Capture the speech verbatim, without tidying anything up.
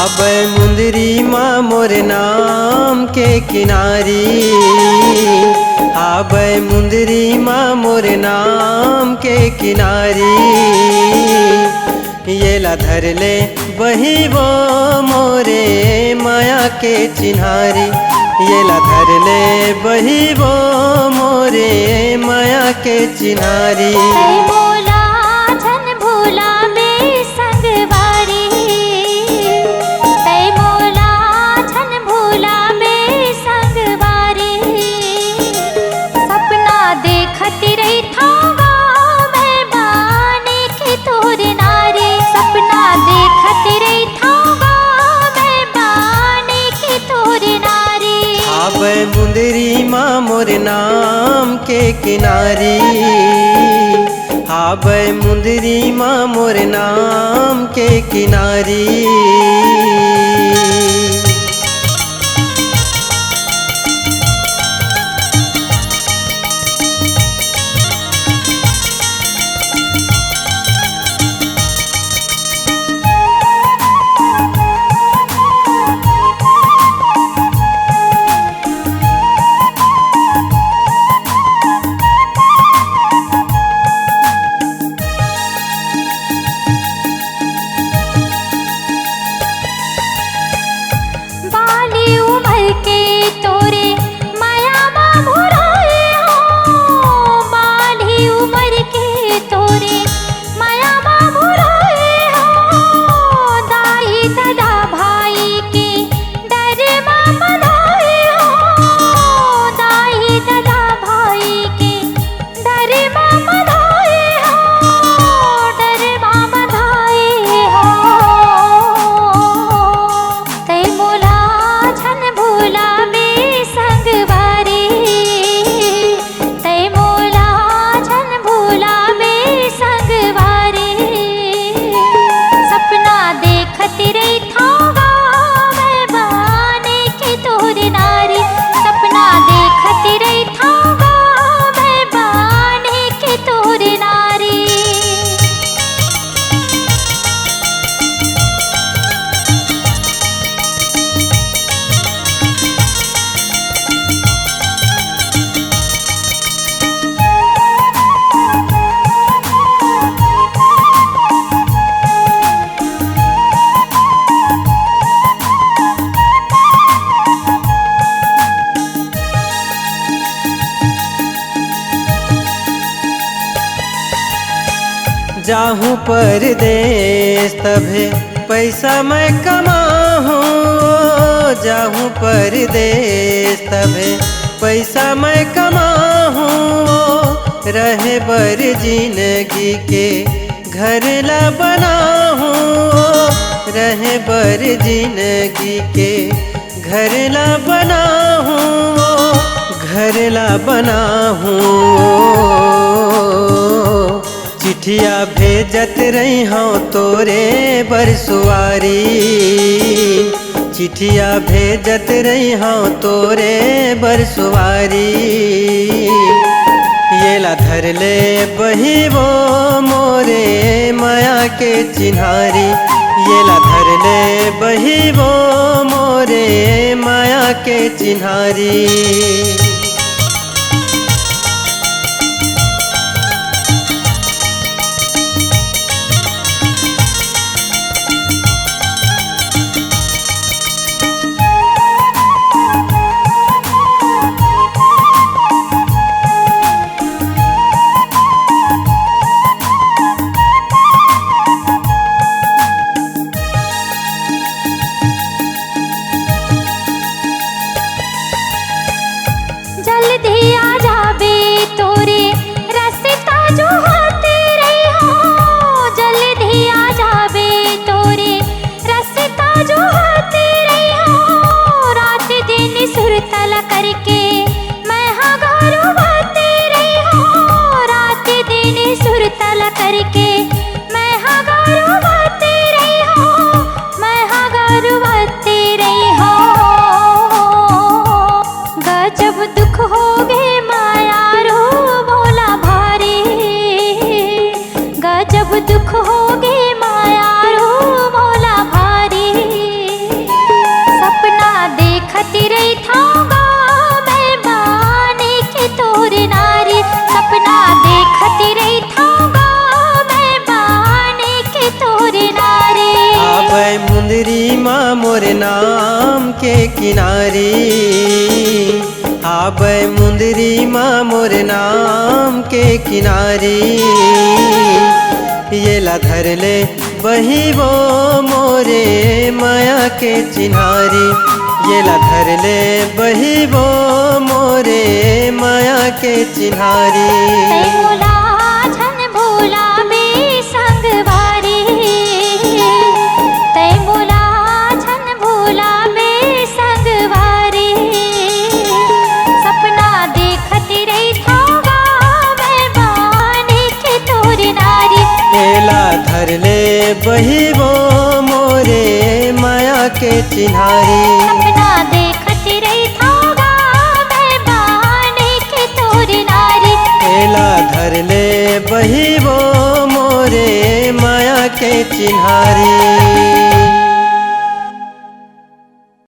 हावय मुंदरी मा मोर नाम के किनारी, हावय मुंदरी मा मोर नाम के किनारी। येला धर ले बही वो मोरे मया के चिन्हारी, येला धर ले बही वो मोरे मया के चिन्हारी। तै मोला झन भुलाबे संगवारी, तै मोला झन भुलाबे संगवारी। सपना देखत रहिथौं गाँव में बानी के तोर नारी, सपना देखत रहिथौं गाँव में बानी के तोर नारी। हावय मुंदरी मा मोर नाम के किनारी, हावय मुंदरी मा मोर नाम के किनारी। बाली उमर के तोरे मया मा भुलाए हौं, बाली उमर के तोरे मया मा भुलाए हौं। दाई ददा भाई के डर मा बंधाए हौं, दाई ददा भाई के डर मा बंधाए हौं, डर मा बंधाए हौं। तै मोला झन भुलाबे संगवारी, तै मोला झन भुलाबे संगवारी। सपना देखत रहिथौं गाँव में बानी के तोर नारी, सपना देखत रहिथौं गाँव में बानी के तोर नारी। जाहूँ परदेस तभे पइसा मैं कमाहूँ, जाहूँ परदेस तभे पइसा मैं कमाहूँ। रहे बर जिनगी के घर ला बनाहूँ, रहे बर जिनगी के घर ला बनाहूँ, घर ला बनाहूँ। चिट्ठिया भेजत रहिहौं तोरे बर सुवारी, चिट्ठिया भेजत रहिहौं तोरे बर सुवारी। येला धर ले बही वो मोरे मया के चिन्हारी, येला धर ले बही वो मोरे मया के चिन्हारी। मोर नाम के किनारी, हावय मुंदरी मा मोर नाम के किनारी। येला धर ले बही वो मोरे मया के चिन्हारी, येला धर ले बही वो मोरे मया के चिन्हारी। तै मोला झन भुलाबे संगवारी, तै मोला झन भुलाबे संगवारी। सपना देखत रहिथों गा मैं बानी के तोर नारी। एला धर ले बही वो मोरे मया के चिन्हारी। सपना देखत रहिथों गा मैं बानी के तोर नारी। एला धर ले बही वो मोरे मया के चिन्हारी।